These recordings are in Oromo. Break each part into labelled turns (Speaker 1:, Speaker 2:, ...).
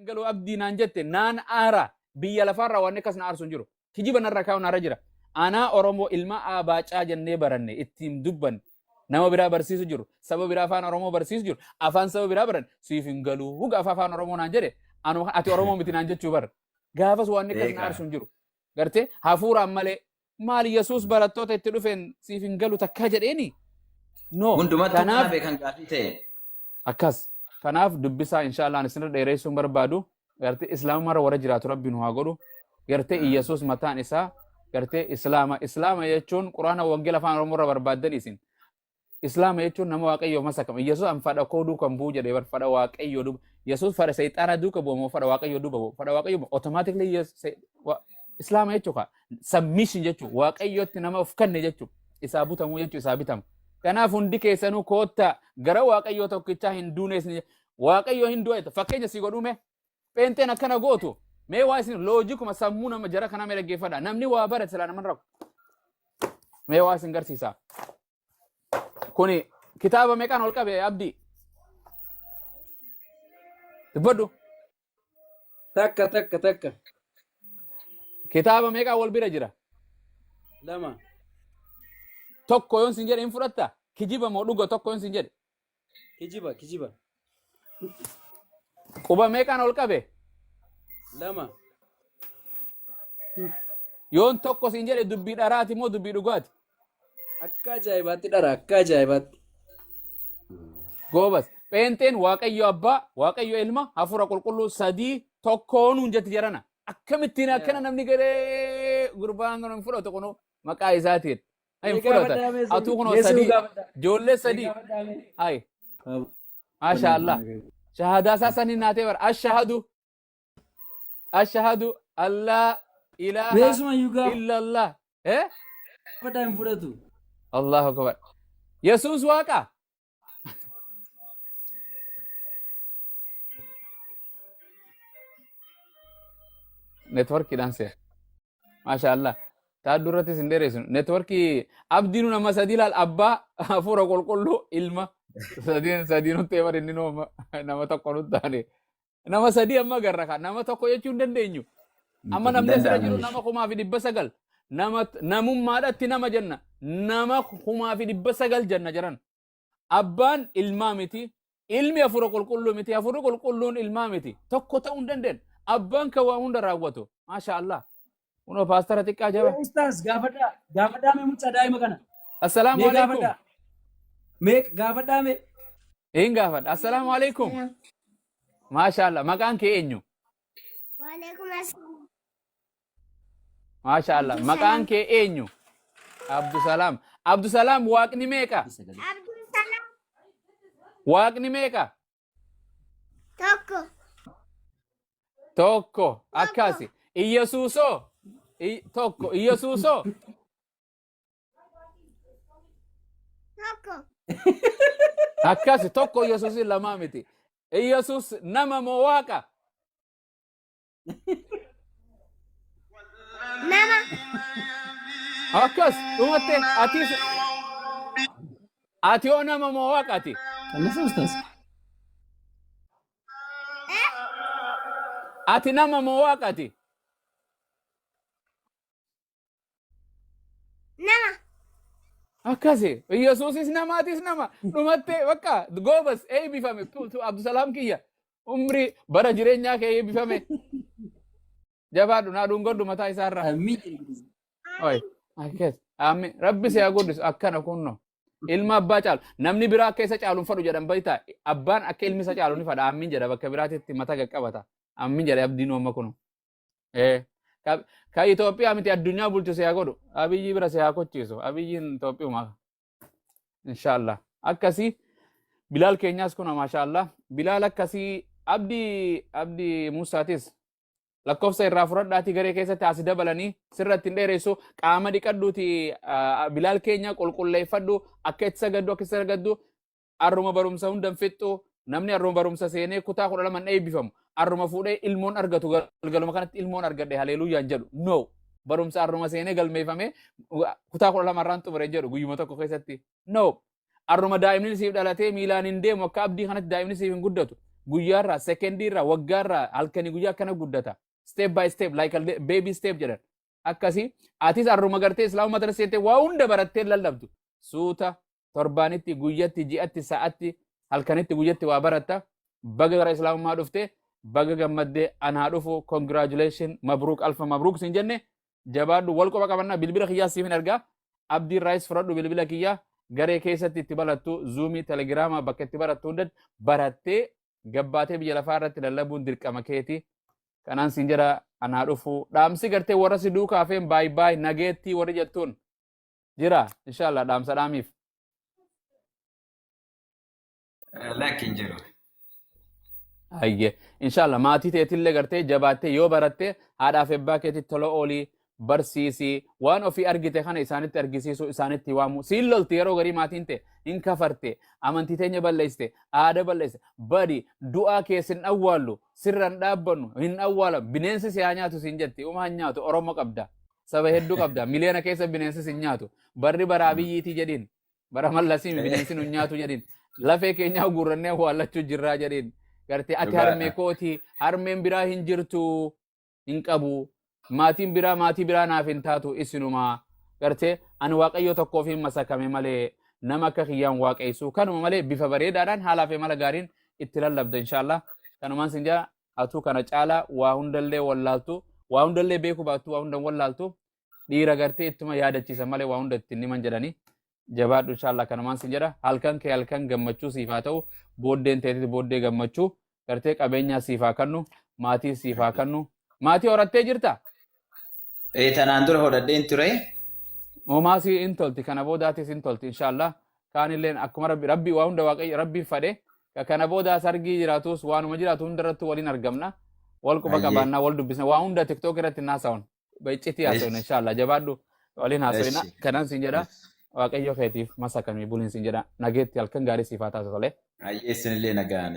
Speaker 1: Hin galuu abdii naan jette naan aara. Biyya lafaarraa waan akkas na aarsu hin jiru. Kijiba narra kaa'u narra jira. Anaa Oromoo ilma Abaacaa jennee baranne ittiin dubbanne. Nama biraa barsiisu jiru. Saba biraa afaan Oromoo barsiisu jiru. Afaan saba biraa baran siif hin galuu gaafa afaan Oromoo naan jedhe ati Oromoo miti naan jechuu bara. Gaafas waan akkas na
Speaker 2: Eegaa.
Speaker 1: aarsu hin jiru. Gartee hafuuraan malee maal Yesuus barattoota itti dhufeen siif hin galu takkaa jedheeni? No.
Speaker 2: Hundumattuu
Speaker 1: Kanaaf
Speaker 2: kana beekan gaafii ta'e.
Speaker 1: Akkas. Kanaaf dubbisaa inshaallah ani isinirra dheeressuun barbaadu. Gartee islaamumarra warra jiraatu rabbi nu haa godhu. Gartee Iyyasuus mataan isaa gartee islaama. Islaama jechuun quraana wangeela afaan oromoo irra barbaaddan isin. Islaama jechuun nama waaqayyoof masakama. Iyyasuus an fadha koo duukan bu'u jedhee bar fadha waaqayyoo duuba. Yesuus fadha seexaanaa duuka bu'a moo fadha waaqayyoo duuba bu'a? Fadha waaqayyoo bu'a. Automatically Islaama jechuun kaa submission jechuun waaqayyootti nama of kanne jechuun isaa butamuu jechuun isaa bitamu. Kanaaf hundi keessanuu koottaa gara waaqayyoo tokkichaa hin duune isin waaqayyoo hin du'e fakkeenya si godhume pheenxeen akkana gootu mee waa isin loojikuma sammuu nama jara kanaa mee dhaggeeffadha namni waa barate silaa nama raku mee waa isin garsiisa. Kuni kitaaba meeqaan ol qabe abdii dubbadhu.
Speaker 3: Takka takka takka.
Speaker 1: Kitaaba meeqaan wal bira jira?
Speaker 3: Lama.
Speaker 1: Tokko yoon sin jedhe hin fudhatta? Kijiba moo dhuga tokko yoon sin jedhe?
Speaker 3: Kijiba kijiba.
Speaker 1: Quba meeqaan ol qabe?
Speaker 3: Lama.
Speaker 1: Yoon tokko sin jedhe dubbii dharaati moo dubbii dhugaati?
Speaker 3: Akka ajaa'ibaatti dhara akka ajaa'ibaatti.
Speaker 1: Goobas. Pheenxeen Waaqayyo Abbaa, Waaqayyo Ilma, Hafuura Qulqulluu sadii tokkoonuun jetti jarana. Akkamittiin akkana namni garee gurbaan kun hin fudhatu kunuu maqaa isaatiin. Hin
Speaker 3: Mee
Speaker 1: fudhatan.
Speaker 3: gaafadhaa mee
Speaker 1: Atuu kunoo
Speaker 3: mee siruu
Speaker 1: sadii.
Speaker 3: gaafadhaa.
Speaker 1: Ijoollee
Speaker 3: Mee
Speaker 1: sadii.
Speaker 3: gaafadhaa mee.
Speaker 1: Hayi. Maasha Allah. Shahaadaa isaa saniin naatee bara. Ashahadu. Ashahadu allaa ilaaha
Speaker 3: Meesumayyuu
Speaker 1: illallah. Eh?
Speaker 3: gaafadhaa hin fudhatu.
Speaker 1: Allahu akbar. Yesuus waaqa. Networkiidhaan seera. Maasha Allah. Taadduu irrattis hin dheeresinu. Networkii abdiin nama sadii laal abbaa hafuura qulqulluu ilma sadiin sadii nutti eebar inni nama nama tokko nutti taane. Nama sadii amma garra kan nama tokko jechuu hin dandeenyu. Amma
Speaker 2: Hin
Speaker 1: namni asirra
Speaker 2: danda'amu
Speaker 1: jiru
Speaker 2: jechuudha.
Speaker 1: nama 1900. Nama namummaadhatti nama jenna. Nama 1900 jenna jiran. Abbaan ilmaa miti. Ilmi hafuura qulqulluu miti. Hafuurri qulqulluun ilmaa miti. Tokko ta'uu hin dandeenye. Abbaan kan waa hunda raawwatu. Maasha Allah. Kunoo paastara xiqqaa jaba.
Speaker 3: Ustaaz gaafadhaa gaafadhaa mee mucaa daa'ima kana.
Speaker 1: Assalaamu
Speaker 3: Mee
Speaker 1: alaikum.
Speaker 3: gaafadhaa. Mee gaafadhaa mee.
Speaker 1: Hin gaafadha. Assalaamu alaikum. Maasha Allah. Maqaan kee eenyu?
Speaker 4: Waalaikum assalam.
Speaker 1: Maasha Allah. Maqaan kee eenyu? Abdusalaam. Abdusalaam waaqni meeqa?
Speaker 4: Abdulsalam
Speaker 1: Waaqni meeqa?
Speaker 4: tokko.
Speaker 1: Tokko. Akkasi. Iyyasuusoo? Tokko. Iyyasuusoo?
Speaker 4: Tokko.
Speaker 1: Akkasi. Tokko Iyyasuusin lamaa miti. Iyyasuus nama moo waaqa?
Speaker 4: Nama.
Speaker 1: Akkas dhumatte atis ati hoo nama moo waaqa ati?
Speaker 3: Qannasa ustaaz.
Speaker 1: Ati nama moo waaqa ati?
Speaker 4: Nama.
Speaker 1: Akkasi Yesuusis nama atis nama dhumatte bakka goobas eebbifame Abdusalaam kiyya umrii bara jireenyaa kee eebbifame jabaadhu naa dhungadhu mataa isaarra.
Speaker 3: Amiin.
Speaker 1: Oi, akkas. Amiin. Rabbi si haa guddisu akkana kunno. Ilma abbaa caalu. Namni biraa akka isa caalu hin fadhu jedhan beektaa. Abbaan akka ilmi isa caalu ni fadha. Amiin jedha bakka biraatitti mataa qaqqabata. Amiin jedha abdiin amma kunu. Eh. Ka Itoophiyaa miti addunyaa bulchu si haa godhu. Abiyyi bira si haa kochiisu. Abiyyiin Itoophiyuma. Inshaallah. Akkasii Bilaal keenyaas kuna maashaallah. Bilaal akkasii Abdii Abdii Musaatis lakkoofsa irraa fudhadhaatii garee keessatti asi dabalanii sirratti hin dheeressu qaama dhiqadhuuti Bilaal keenya qulqulleeffadhu akka itti sagaddu akka itti sagaddu arruma barumsa hunda hin fixxu namni arruma barumsa seenee kutaa 12 hin eebbifamu arruma fuudhee ilmoon argatu galgaluma kanatti ilmoon argadhe haleeluyyaan jedhu no barumsa arruma seenee galmeeffame kutaa 12 irraan xumure jedhu guyyuma tokko keessatti no arruma daa'imni siif dhalatee miilaan hin deemu akka abdii kanatti daa'imni siif hin guddatu. Guyyaarraa, sekendiirraa, waggaarraa, halkanii guyyaa akkana guddata. Step by step, like a baby step jedhan. Akkasii atis arruma gartee islaamummaa tana seentee waa hunda barattee lallabdu. Suuta torbaanitti, guyyatti, ji'atti, sa'atti, halkanitti, guyyatti waa baratta. Baga gara islaamummaa dhufte, baga gammaddee, anaa dhufu, congratulation, mabruuk, alfa mabruuk siin jenne. Jabaadhu, wal quba qabannaa. Bilbila kiyyaa siif hin ergaa. Abdiin raayis fudhadhu bilbila kiyyaa, garee keessatti itti barattu, Zoomii, Telegiraama, bakka itti barattu hunda barattee gabbaatee biyya lafaa irratti lallabuun dirqama keeti. Kanaan siin jedha, anaa dhufu. Dhaamsi gartee warra si duukaa hafeen baay baay nageettii warri jettuun jira inshallah, dhaamsa dhaamiif.
Speaker 2: Lakki, hin jiru.
Speaker 1: Ayye. Inshallah maatii teetillee gartee jabaattee yoo baratte haadhaaf abbaa keetitti tola oolii barsiisii, waan ofii argite kana isaanitti argisiisuu, isaanitti waamu. Siin lolti yeroo garii maatiin ta'e, hin kafarte, amantii teenya balleessite, aada balleessite, badi du'aa keessa hin awwaallu, sirra hin dhaabbannu, hin awwaalan, bineensi si haa nyaatu siin jetti. Uma hin nyaatu. Oromo qabda, saba hedduu qabda, miliyoona keessa bineensi si hin nyaatu. Barri bara Abiyyiitii jedhiin, bara Mallasii bineensi nu hin nyaatu jedhiin, lafee keenyaa guurrannee awwaallachuu jirraa jedhiin. Gartee ati harmee kooti, harmeen biraa hin jirtu, hin qabu, maatiin biraa maatii biraa naaf hin taatu, isinumaa gartee ani Waaqayyo tokkoof hin masakame malee nama akka kiyyaan waaqeessu kanuma malee. Bifa bareedaadhaan haalaa fi mala gaariin itti lallabda inshallah. Kanumaan sin jaa, atuu kana caalaa waa hundallee wallaaltu, waa hundallee beekuu baattu, waa hundan wallaaltu. Dhiira gartee ittuma yaadachiisa malee waa hunda ittiin himan jedhanii. Jabaadhu inshallah, kanumaan sin jedha. Halkan kee halkan gammachuu siif haa ta'u, booddeen teetit booddee gammachuu gartee qabeenyaa siif haa kennu, maatii siif haa kennu. Maatii horattee jirta?
Speaker 2: Tanaan dura hodhadheen ture.
Speaker 1: Homaa si hin tolti, kana boodaatis hin tolti inshallah. Kaanilleen akkuma rabbi rabbi waa hunda Waaqayyo rabbiin fadhe ka kana boodaas argii jiraatus, waanuma jiraatu hundarrattu waliin argamna, wal quba qabaannaa, wal dubbisna, waa hunda TikTok irratti naasa'uun iccitii haasofna inshallah. Jabaadhu, waliin haasofna. Kanaan siin jedha, Waaqayyo keetiif masakamii buliin siin jedha. Nageetti, halkan gaarii siif haa taasisu tolee.
Speaker 2: Hayyee, isinillee nagaan.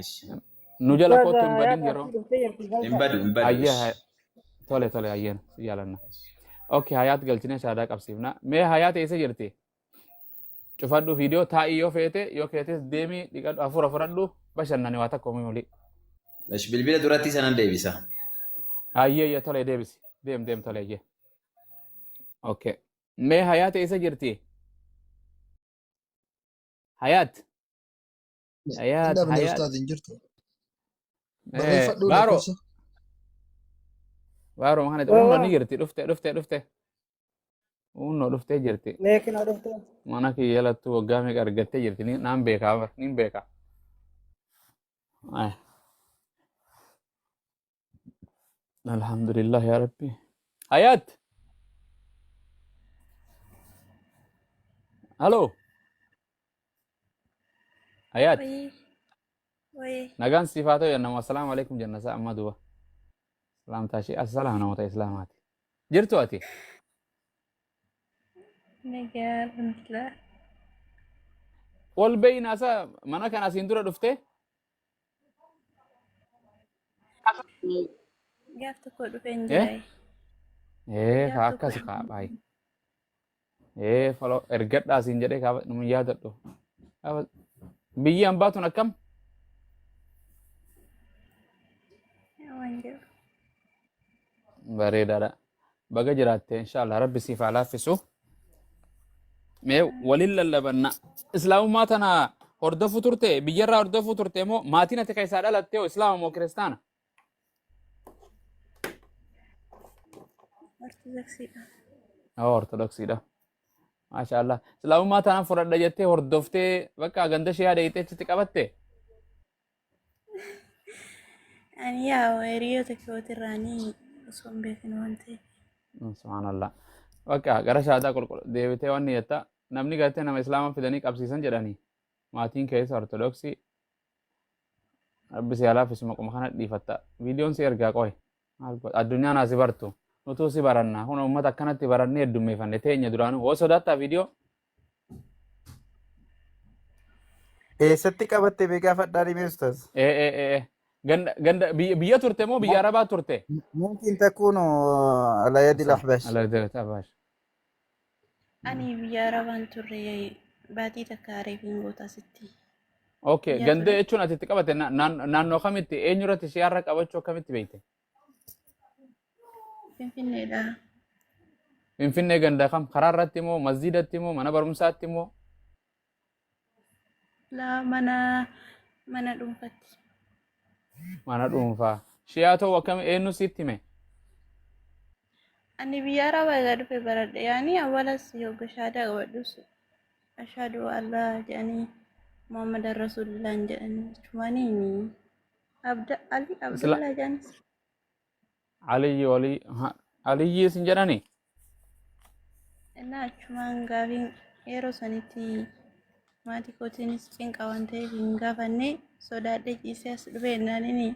Speaker 1: Nu jala kottu, hin badin yeroo.
Speaker 2: Hin badu, hin badu.
Speaker 1: Hayyee, tole tole, hayyeen si jaalanna. Okay, Hayaat galchine shaadaa qabsiifna. Mee Hayaat eessa jirti? Cufadhu viidiyoo, taa'ii yoo feete, yoo feetes deemii dhiqadhu, hafuura fudhadhu, bashannani, waa takka uumii olii.
Speaker 2: Esh, bilbila duratti sanan deebisa.
Speaker 1: Hayyee, hayyee, tole, deebisi. Deem deem, tole, hayyee. Okay. Mee Hayaat eessa jirti? Hayaat.
Speaker 5: Hin
Speaker 1: Hayaat
Speaker 5: dhabne.
Speaker 1: Hayaat.
Speaker 5: Ustaaz, hin jirtu. Barreeffadhu
Speaker 1: Baaroo.
Speaker 5: lakkoofsa.
Speaker 1: Baaroo kana uunno ni jirti, dhufte dhufte dhufte. Uunno dhuftee jirti.
Speaker 6: Meeqina dhufte?
Speaker 1: Mana kiyya lattuu waggaa meeqa argattee jirti. Naan beekaa bar, nin beekaa. Ay. Alhamdulillah yaa Rabbi. Hayaat. Halo. Hayaat.
Speaker 7: Wayii, wayii.
Speaker 1: Nagaan siif haa ta'u jenna. Assalaamu alaikum jenna sa'a ammaa duuba. Salaamtaa ishee assalaam namoota islaamaati. Jirtu ati?
Speaker 7: Nagaa, alhamdulillah.
Speaker 1: Wal beeyna asa mana kana asiin dura dhufte?
Speaker 7: Gaaf tokko dhufeen
Speaker 1: Eh?
Speaker 7: jira.
Speaker 1: Ee
Speaker 7: Gaaf
Speaker 1: kaa
Speaker 7: tokko
Speaker 1: akkas kaa baay'ee. Ee follow ergadhaa siin jedhee gaafa nu yaadadhu. Gaafa biyyi hambaa tun akkam?
Speaker 7: Waan jiru.
Speaker 1: Bareedaadha. Baga jiraatte inshallah, rabbi siif haa laaffisu. Mee waliin lallabanna. Islaamummaa tana hordofuu turte, biyyarraa hordofuu turte moo maatiin ati keessaa dhalatte hoo islaama moo kiristaana?
Speaker 7: Ortodoksiidha.
Speaker 1: Oo, ortodoksiidha. Maasha Allah. Islaamummaa tanaan fudhadha jettee hordoftee bakka ganda ishee yaada achitti qabatte?
Speaker 7: Ani yaa hiriyoota kootirraanii osoo hin beekin waan ta'eef.
Speaker 1: Subhaanallah. Bakka gara shaadaa qulqullu deebitee wanni jetta, namni gartee nama islaama fidanii qabsiisan jedhanii maatiin keessa ortodoksii, rabbi si haa laaffisu, maquma kana dhiifatta. Viidiyoon si ergaa qoy. Maal godha? Addunyaan haa si bartu. Nutuu si baranna. Kun uummata akkanatti barannee heddummeeffanne teenya duraanuu. Hoo sodaattaa viidiyoo?
Speaker 8: Eessatti qabatte beekaa fadhaa dhimee ustaz?
Speaker 1: Ee ee ee. Ganda ganda biyya turte moo biyya Arabaa turte?
Speaker 8: ممكن تكون على يد الأحباش.
Speaker 1: Ala yadi al-Ahbash.
Speaker 7: Ani biyya Arabaan turre, baatii takka areefiin goota asitti.
Speaker 1: Okay,
Speaker 7: Biyya
Speaker 1: ganda
Speaker 7: ture.
Speaker 1: jechuun ati itti qabate naannoo kamitti eenyurratti shi'aarra qabachuu akkamitti beekte?
Speaker 7: Finfinneedha.
Speaker 1: Finfinnee ganda kam? Karaa irratti moo masjiidatti moo mana barumsaatti moo?
Speaker 7: Laa mana dhuunfatti.
Speaker 1: Mana dhuunfaa. Shi'aa ta'uu akkami eenyu sitti hime?
Speaker 7: Ani biyya Arabaa egaa dhufe baradhe. Yaani awwalas yogga shahaadaa qabadhus ashhadu Allah jedhanii Muhammad Rasuulillah jedhanii jechumaanii Abda Ali
Speaker 1: Isla
Speaker 7: Abdullah jedhanis.
Speaker 1: Aliyyi walii Aliyyi isin jedhani?
Speaker 7: Innaa achumaan gaafiin yeroo sanitti maatii kootiinis cinqa waan ta'eef hin gaafanne sodaadhee ciisee as dhufe jennaaniin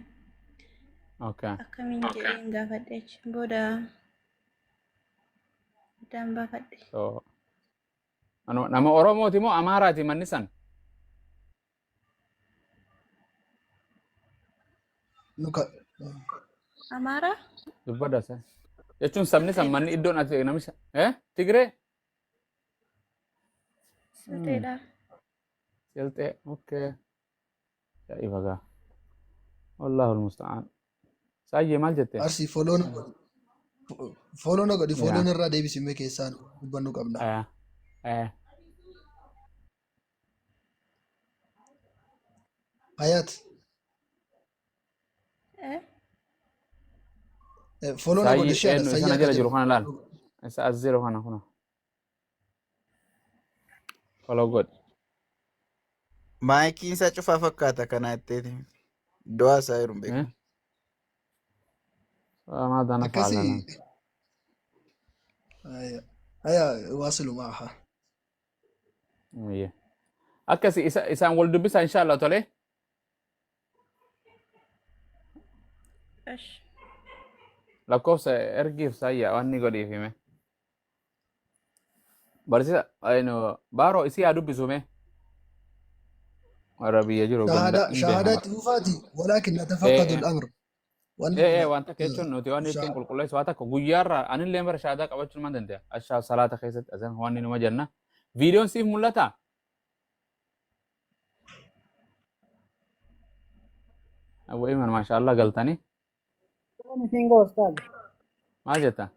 Speaker 1: Okay.
Speaker 7: akkamiin jedhee hin gaafadhe achiin booda addaan baafadhe.
Speaker 1: So nama Oromooti moo Amaaraati manni san?
Speaker 5: Nuka
Speaker 7: Amaaraa?
Speaker 1: Dubbadha sa. Jechuun sabni san manni iddoon ati namicha eh Tigree?
Speaker 7: Silxeedha.
Speaker 1: Silxee. Okay. Ajaa'iba gaa. Wallaahu almusta'aan. Saayyee maal jette?
Speaker 5: Arsii follow na godhi. Follow na godhi. Follow
Speaker 1: Yaa.
Speaker 5: narraa deebisimee keessaan dubbannuu qabna.
Speaker 1: Eh. Eh.
Speaker 5: Hayat.
Speaker 7: Eh?
Speaker 5: Follow na godhi
Speaker 1: Saayyee
Speaker 5: isheedha.
Speaker 1: eenyu isa
Speaker 5: Sayyaa
Speaker 1: na
Speaker 5: akka
Speaker 1: jala jiru
Speaker 5: jedhu.
Speaker 1: kana laal. Isa as jiru kana kuna. Follow godhi.
Speaker 8: Maayikiin isaa cufaa fakkaata kana jetteeti. Iddoo haasaa jiru hin
Speaker 1: Eh?
Speaker 8: beeku.
Speaker 1: ماذا نفعل
Speaker 5: Akkasii.
Speaker 1: أنا؟
Speaker 5: Haya. Haya waasilu maaha.
Speaker 1: Iyya. Akkasi isaan wal dubbisa inshallah tole.
Speaker 7: Ash.
Speaker 1: Lakkoofsa ergiif saayya waan ni godhiif hime. Barsiisa baaroo isii haa dubbisu mee. Warra biyya jiru ganda
Speaker 5: Shahada
Speaker 1: hin beekama.
Speaker 5: shahada itti fufaati. Walaakin natafaqadu al-amr. Waan
Speaker 1: Ee waan takka jechuun nuti waan ittiin qulqulleessu waa takka guyyaarraa anillee bara shahaadaa qabachuun maal danda'a? Ashaa salaata keessatti asan waan ni numa jenna. Viidiyoon siif mul'ata? Abbo Iman maashaallah galtanii.
Speaker 6: Fooloon isiin gahu ustaaz.
Speaker 1: Maal jetta?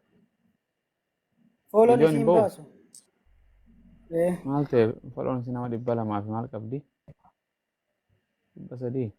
Speaker 6: Fooloon
Speaker 1: Viidiyoon hin
Speaker 6: isiin
Speaker 1: bahu?
Speaker 6: baasu. Eh.
Speaker 1: Maal ta'e foloon si nama 200 fi maal qabdi? 300.